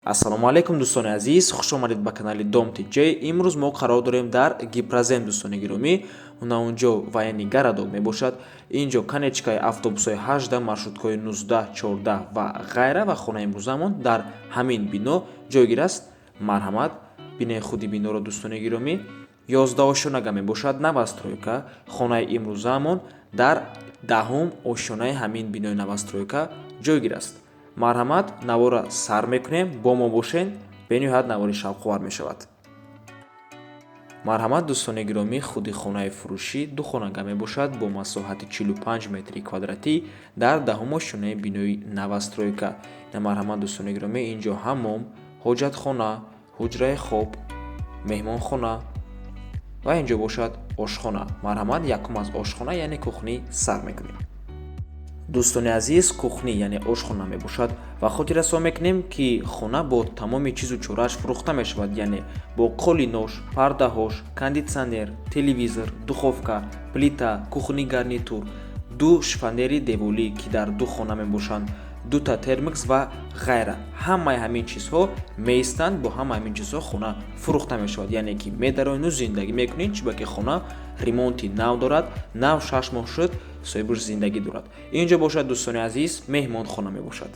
Ассалому алайкум, дӯстони азиз, хуш омадед ба канали Дом ТЖ. Имрӯз мо қарор дорем дар Гипрозем, дӯстони гиромӣ. Унҷо военный городок мебошад. Инҷо конечкаи автобусҳои 18, маршруткаҳои 19, 14 ва ғайра. Ва хонаи имрӯзамон дар ҳамин бино ҷойгир аст. Марҳамат, бинаи худи биноро, дӯстони гиромӣ. 11 ошёнага мебошад, новостройка. Хонаи имрӯзаамон дар 10-ум ошёнаи ҳамин бинои новостройка ҷойгир аст. Марҳамат, навора сар мекунем, бо мо бошед, бениҳоят навори шавқовар мешавад. Марҳамат, дӯстони гиромӣ, худи хонаи фурӯшӣ духонага мебошад бо масоҳати 45 метри квадратӣ дар 10-ум ошёнаи бинои новостройка. Марҳамат, дӯстони гиромӣ, инҷо ҳаммом, ҳоҷатхона, ҳуҷраи хоб, меҳмонхона ва инҷо бошад ошхона. Марҳамат, якум аз ошхона, яъне кухни, сар мекунем. Дӯстони азиз, кухни, яъне ошхона мебошад. Ва хотиррасон мекунем, ки хона бо тамоми чизу чорааш фурӯхта мешавад, яъне бо қолинош, пардаҳош, кондитсионер, телевизор, духовка, плита, кухонный гарнитур, ду шифоньери деворӣ, ки дар ду хона мебошанд, дута термикс ва ғайра. Ҳамаи ҳамин чизҳо меистанд. Бо ҳамаи ҳамин чизҳо хона фурӯхта мешавад, яъне ки медароену зиндагӣ мекунед, чунки хона ремонти нав дорад, нав 6 моҳ шуд соҳибаш зиндагӣ дорад. Инҷо бошад, дӯстони азиз, меҳмонхона мебошад.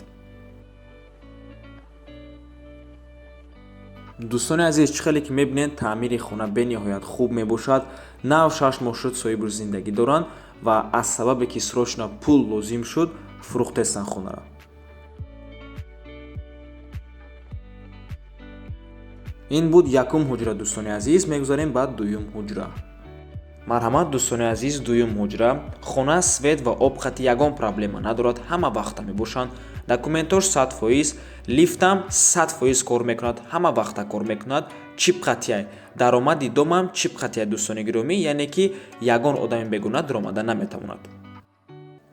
Дӯстони азиз, чӣ хеле ки мебинед, таъмири хона бениҳоят хуб мебошад. Нав 6 моҳ шуд соҳибаш зиндагӣ доранд ва аз сабабе ки срочно пул лозим шуд, фурӯхтестанд хонаро. Ин буд якум ҳуҷра, дӯстони азиз. Мегузарем ба дуюм ҳуҷра. Марҳамат, дӯстони азиз, дуюм ҳуҷра. Хона свет ва об қати ягон проблема надорад, ҳама вақта мебошанд. Документош 100%, лифтам 100% кор мекунад, ҳама вақта кор мекунад. Чип қатияй, даромади домам чип қатияй, дӯстони гиромӣ, яъне ки ягон одами бегуна даромада наметавонад.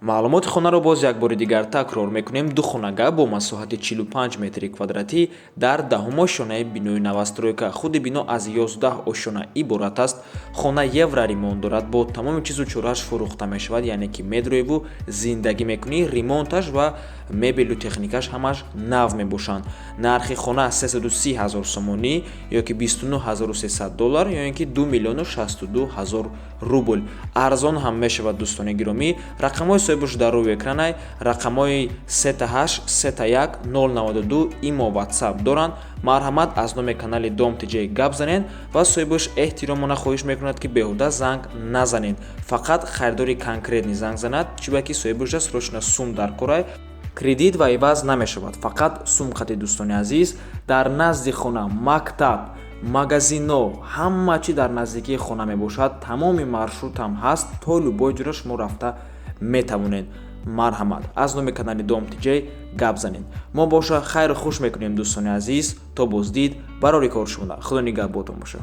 Маълумоти хонаро боз як бори дигар такрор мекунем: ду хонага бо масоҳати 45 метри квадратӣ дар 10-ум ошёнаи бинои новостройка. Худи бино аз 11 ошёна иборат аст. Хона евроремонт дорад, бо тамоми чизу чорааш фурӯхта мешавад, яъне ки медроеву зиндагӣ мекунӣ. Ремонташ ва мебелу техникаш ҳамаш нав мебошанд. Нархи хона 330 ҳазор сомонӣ ё ки 29 300 доллар, ё ин ки 2 миллиону 62 ҳазор рубл. Арзон ҳам мешавад, дӯстони гиромӣ. Рақамҳои соҳибаш дар рӯи экранай, рақамҳои 338 3 1 092, имо, Ватсап доранд. Марҳамат, аз номи канали Дом ТЖ гап занед ва соҳибаш эҳтиромона хоҳиш мекунад, ки беҳуда занг назанед, фақат харидори конкретный занг занад, чунки соҳибаша срочно сум дар корай. Кредит ва иваз намешавад, фақат сум қати. Дӯстони азиз, дар назди хона мактаб, магазино, ҳама чи дар наздикии хона мебошад. Тамоми маршрутам ҳаст, то любой ҷоро шумо рафта метавонед. Марҳамат, аз номи канали Дом ТЖ гап занед. Мо боша хайру хуш мекунем, дӯстони азиз, то боздид. Барори кор шумода, Худо нигаҳботон боша.